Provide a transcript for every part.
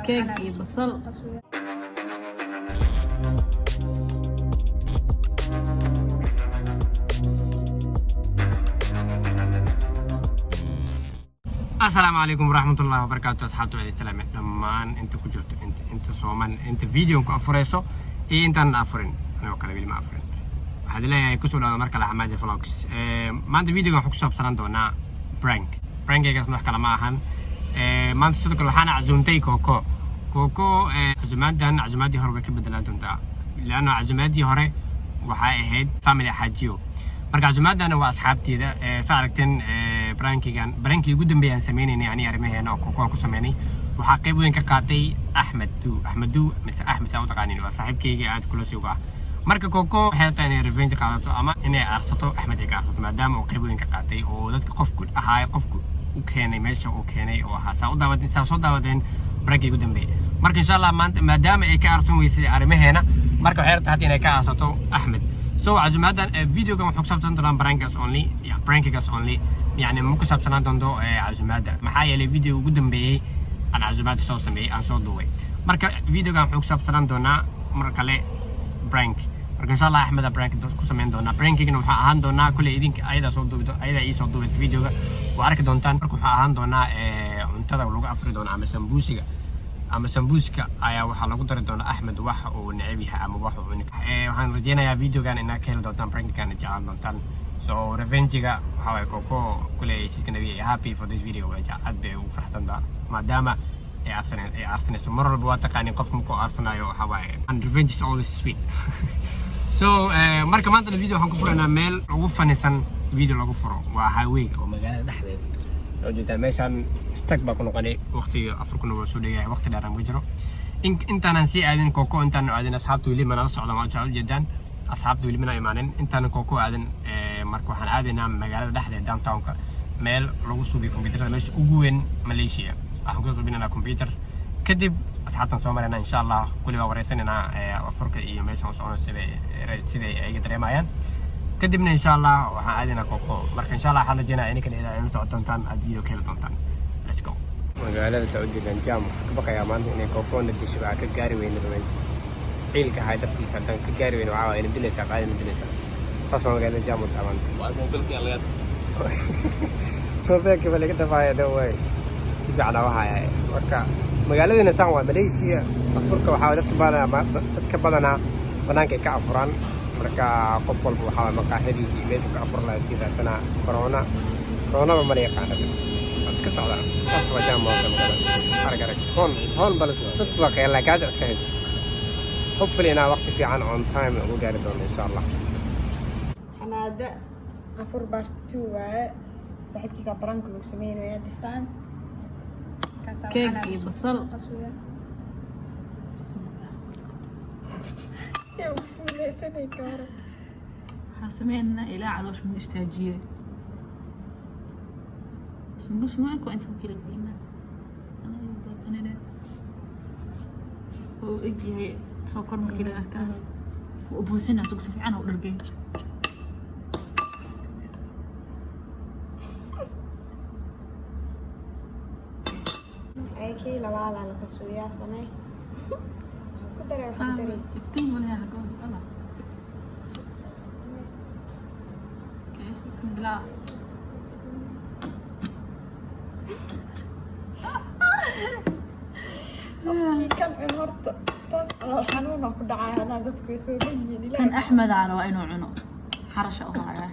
Keeg iyo basal. Asalaamu calaykum waraxmatullahi wabarakaatu. Asxaabta, waa salaame dhammaan inta ku jirto, inta sooman, inta videon ku afurayso iyo intaan afurin. Anigoo kale weli ma afurin. Waxaad leeyahay kusoo dhawaada mar kale Xamaadi Vlogs. Maanta videogan waxaan ku saabsanaan doonaa prank. Prankaygaasna wax kale ma ahan. Maanta sidoo kale waxaana casuumtay Koko. Koko casuumaadan casuumaaddii hore way ka bedelaan doontaa, leanna casuumaaddii hore waxay ahayd family xaajiyo. Marka casuumaadana waa asxaabteeda. Saa aragteen, prankigan, prankii ugu dambeeyay aan sameynaynay ani arrimaheena oo Koko aan ku sameynay, waxaa qayb weyn ka qaatay Axmed Du. Axmed Du mise Axmed saa u taqaanin, waa saaxiibkayga aad kula suga. Marka Koko waxay tahay inay revenge qaadato ama inay aarsato Axmed, ay ka aarsato, maadaama uu qayb weyn ka qaatay oo dadka qofku ahaay, qofku u keenay meesha uu keenay oo ahaa saa u daawadeen, saa soo daawadeen prankii ugu dambeeyay. Marka insha Allah maanta, maadaama ay ka aarsan weysay arrimaheena, marka waxay rabtaa hadda inay ka aarsato Axmed. So casuumaadan, videogan wuxuu ku saabsan doonaa prankas only, ya prankigas only, yani ma ku saabsanaan doonto casuumaadda, maxaa yeelay video ugu dambeeyey aan casuumaadda soo sameeyey, aan soo duubay. Marka videogan wuxuu ku saabsanaan doonaa mar kale prank. Marka insha Allah Axmed prank ku sameyn doonaa. Prankigana waxaa ahaan doonaa kulley idinka ayadaa soo duubi, ayadaa ii soo duubaysa videoga, waa arki doontaan. Marka waxaa ahaan doonaa cuntada lagu afri doono ama sambuusiga ama sambuuska ayaa waxaa lagu dari doonaa Axmed waxa uu neceb yahay ama wax uu cuni. Waxaan rajeynayaa videogan inaad ka heli doontaan, prankigan jeclaan doontaan. So revengiga waxaa waaye Koko kuley, she's gonna be happy for this video. Way aad bay ugu farxsantaa maadaama ay aarsaneen, ay aarsanayso. Mar walba waa taqaanin, qofka markuu aarsanayo waxaa waaye, and revenge is always sweet. So marka maanta video waxaan ku furaynaa meel ugu fanisan video lagu furo, waa highwayga oo magaalada dhexdeeda. Oo jeedaa meeshaan stag baa ku noqonay. Waqtiga afarkuna waa soo dhegayahay, waqti dheer aan ku jiro. Intaanan sii aadin Koko, intaanan aadin, asxaabta weli manala socdaan, waa ujeedaan, asxaabta weli mana imaanin. Intaanan Koko aadin, marka waxaan aadaynaa magaalada dhexdeeda, downtownka, meel lagu suubiyo computerada, meesha ugu weyn Malaysia. Waxaan kusoo suubinaynaa computer, kadib asxaabtan soo maraynaa insha Allah. Kulli waa wareysanaynaa afurka iyo meeshan u socono, siday ayaga dareemayaan. Kadibna insha Allah waxaan aadaynaa Koko. Marka insha Allah waxaan rajeynaya ininkan inaa socon doontaan, aad video ka heli doontaan. Let's go. Magaalada saa ujeedaan jam. Waxaan ka baqayaa maanta inay Kokona disho. Waxaa ka gaari weynaba meesha ciilka ahay dartiisa. Haddaan ka gaari weyno, waxaa waa ina dilaysaa, qaadina dilaysaa. Saas baa magaalada jam u tahay maanta. Mobilka ba laga dafaaya de way si fiican aa wahaya. Marka magaaladina saan waa Malaysia. Afurka waxaa dadka badanaa banaanka ay ka afuraan. Marka qof walba waxaa waay maqaaxidiisa iyo meeshu ka afur lahaa sidaasana. Corona coronaba mala yaqaana, waad iska socdaan. Saas waa jam maanta magaalada. Arag arag, hoon hoon bala dad baa qeylaa, gaaja iska hayso. Hopefully inaa waqti fiican on time ugu gaari doono insha Allah. Xamaada afur part two waaye. Saaxiibtiisa prank lagu sameynaya this time. Kaasaa Keeg waxaana iyo basal. qaswiya. Bismillah. Yaa bismillaysanay ka hore. Waxaan sameynaa ilaa caloosha mu istaajiyey. Sambuus ma inta ku kala goynaa. Oo eg yahay soo kor markii laga arkaa. Wuu buuxinaa, sugo, si fiican u dhargay. Ay, kii labaadaa la qaswiyaa, samee ku daray, wax ku daraysa. Iftiin ma leeyahay xaggoon Allah. Okay, bilaa. Qofkii kan cun horta taas calool xanuuna ku dhacay hadaa dadku way soo dhanyihiin. Kan Axmed aa rabaa inuu cuno. Xarasha u hayaa.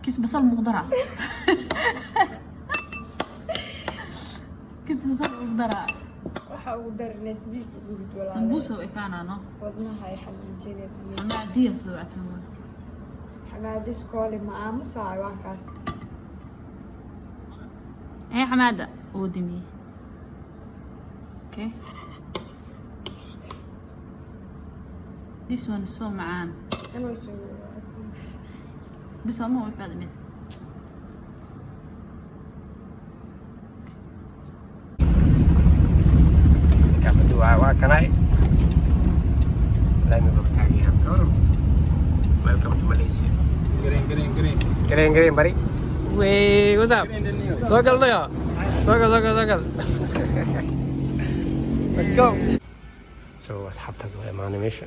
Kis basal mugu daraa. Kis basal mugu daraa. Waxa ugu darinay sidiis ugu rid walaal. Sambuus oo ekaanaa no. Wadnaha ay xanuunjineen. Xamaadiya soo wactan. Xamaadis kooli ma aamusaayo, waa kaas. Ee Xamaada uu dimiyey. Okay. This one is so macaan. Inuu soo Bis ama way faadmaysa. Kaafadu waa kanay laamiga ku taagan yahay gawar. Welcome to Malaysia. Green, green, green. Green, green bari. Wey, what's up? Soo gal dayo. Soo gal, soo gal, soo gal. Let's go. So asxaabtaad waa imaanay meesha.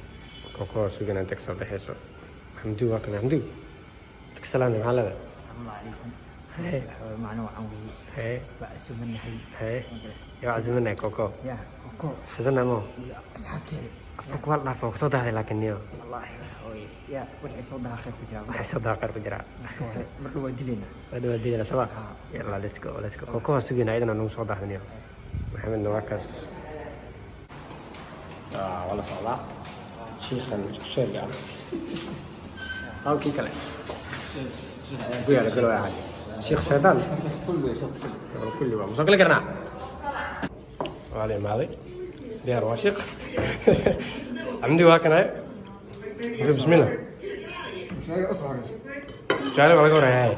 Koko waa sugan inta kasoo baxayso. Xamdu waa kana Xamdu. Dadka salaamay, maxaa leedahay? السلام عليكم. Hey. معنا وعوي. Hey. وعسومناهي. Hey. Yaa casuumanay Koko. يا كوكو. Sidana mo. يا أصحابتي. Afka waa dhaafaa, waa kasoo dahday laakiin niyo. والله يا وحي صدها خير كجرا. Waxay soo daha khayr ku jiraa. مرة ودلنا. Waa dhawaa diidana soo ma? Yalla, let's go, let's go. Koko waa sugayna, ayadana nagu soo dahday niyo. Maxamedna waa kaas. Waa la socdaa. Shiikhan isku sheeg ah. Halkii kale. Ku yaala galo waa caadi. Shiikh shaydaan. Kulli waa. Masoo kali karnaa? Waa la imaaday. Diyaar waa shiikh. Xamdi waa kanay. Bismillah. Jaale waa laga horeeyaa.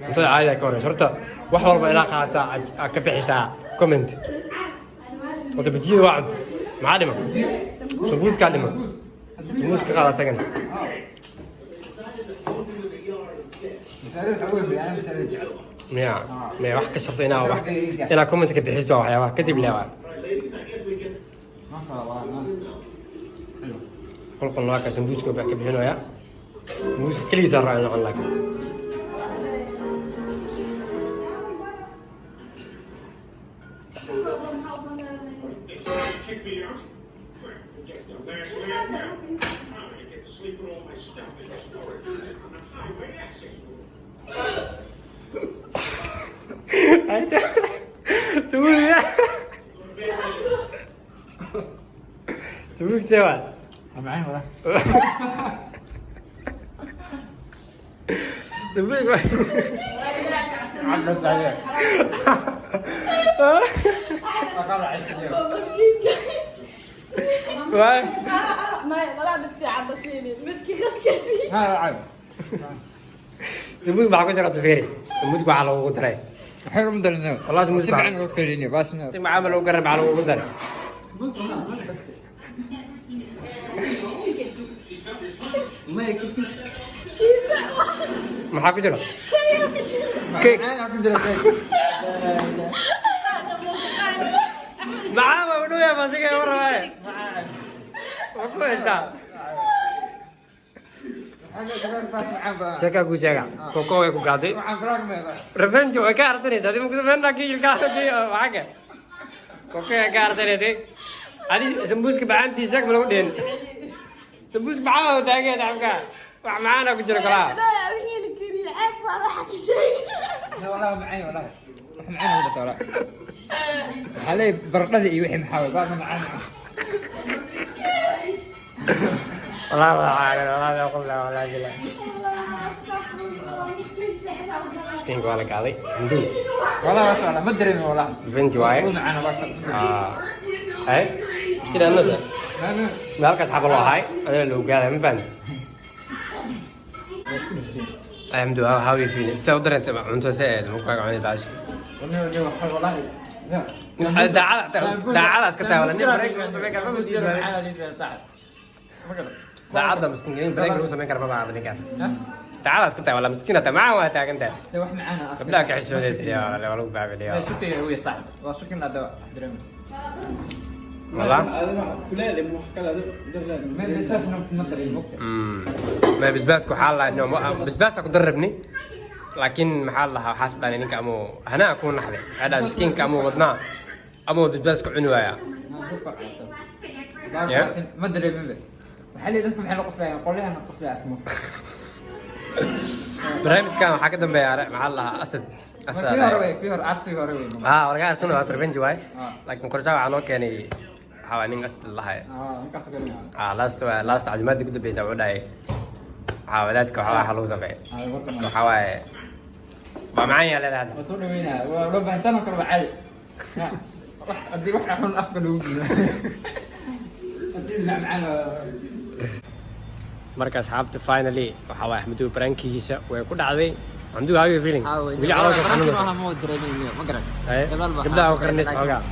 Cuntada caadiga ka horeysa. Horta wax walba ilaa qaata aad ka bixisaa comment. Horta bajiyada waa cunta. Maxaa dhiman? Sambuuskaa dhiman. Sambuuska qaada asagana. Miya miya wax ka sharto inaa wax inaa comment ka bixisto waa waxyaabaha kadib leewaa. Qolqol waa ka sambuuska baa ka bixinayaa. Sambuuska keligiisa raaca noqon laakiin. Kick me out? Well, gets the last laugh now. I'm gonna get to sleep with all my stuff in storage unit on the highway access road. Sambuuska. Sambuuska waa. معي ولا Sambuuska. عدت عليك أقل عشت اليوم. Waa. Walaa mid fiican ba siinin midkii qaskiisii. هذا عيب. Sambuuska maxaa ku jira fiiri. Sambuuska waxaa loogu daray. حلو مدرنا. والله تموت سبعا بعد. وكليني بس. Si macaan loogu garay, maxaa loogu daray? Maxaa ku jira? Cake. أنا كنت Macaan baa u dhow yahay basiga war waaye. Waa ku heystaa. Sheekaa kuu sheega. Koko way ku gaaday. Revenge way ka ardanaysaa. Adiga ku sameynaa kiilka kii waxaa ka. Koko way ka ardanaysay. Adi sambuuska macaantiisa ma lagu dhihin. Sambuuska macaan baa taagay tacabka. Wax macaan ku jira kalaha. Wixii la kariyey ceeb baa waxa ka sheegay. والله معي والله معنا ولا ترى علي برقدي وحي محاول بعد معنا. والله ما عارف والله ما أقول لا والله لا. Miskiinka waa la gaaday. Hindu. والله ما شاء الله ما ادري والله. Revenge waaye. معنا بس. Ah. Ay. Kida nasa. Ma halkaas xaba loo haay. Adina loo gaaday ma fahanti. Alhamdu, how you feeling? Soo dareentay cunto see eed ma kaaga cunay baashi. والله Daacada daacada iska tahay wala nin break lagu samayn karo ma diido. Daacada miskiin nin break lagu samayn karo ma baa ninkaan. Daacada iska tahay wala miskiin hata macaan waa taagan tahay. Gabdhaha ka xishoodeed iyo wala lagu baabiliyo. Wala? Ma basbaasku waxaa la lahaa basbaaska ku darabni laakiin maxaa la lahaa waxaas dhanay ninka amuu hanaa kuu naxday waxaa dhahay miskiinka amuu wadnaa amuu basbaasku cuni waayaa. ما ادري من waxaa dadka maxay la qoslayaan qolyahan qoslaya ma Barnaamijkan waxaa ka dambeeya maxaa la lahaa Asad Asad. Kii hore wey, kii hore cabsigii hore wey. Haa, wargaa asana waa revenge waay. Ah. Laakiin qorshaha waxaa noo keenay waxaa waay nin Asad la lahaay. Ah, ninkaas oo kale. Ah, last casuumaadii ku dambeysa wuxuu dhahay waxaa wadaadka waxaa waxa lagu sameeyay. Ah, warka ma Waxaa waaye waa macaan yaa leedahay hadda. waa soo dhaweynaya, waa loo baahan tan oo kale, waa caadi. Ya, haddii wax xun afka lagu gudo haddii macmacaan Marka asxaabta, finally waxaa waaye Axmedu prankigiisa way ku dhacday. Axmedu, how you feeling? Weli caloosha xanuunaysa. Ma dareemin, ma garan. Haye, gabdhaha u karinaysa xoogaa.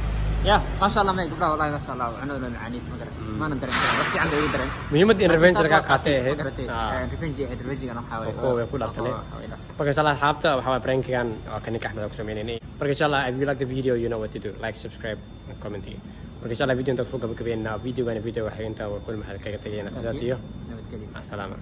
Ya, maasha Allah, may gabdhaha, wallahi maasha Allah, cunadooda macaaniid, ma garatay? Maanan dareen, wax fiican bay igu dareen. Muhiimadda in revenge laga qaatay Ma ahayd. garatay? Revenge ahayd, revenge-gana waxaa waaye Oo kuwa way ku dhaaftanay. Way dhaaftay. Marka insha Allah, asxaabta, waxaa waay prankigan waa ka ninka Axmed aan ku sameynay. Marka insha Allah, if you like the video, you know what to do: like, subscribe and comment. Marka insha Allah, video inta kusoo gabagabeynaa videogan, video waxay intaa waa kulma, waxaad kaga tegayna sidaas iyo Nabadgelyo. Asalaama.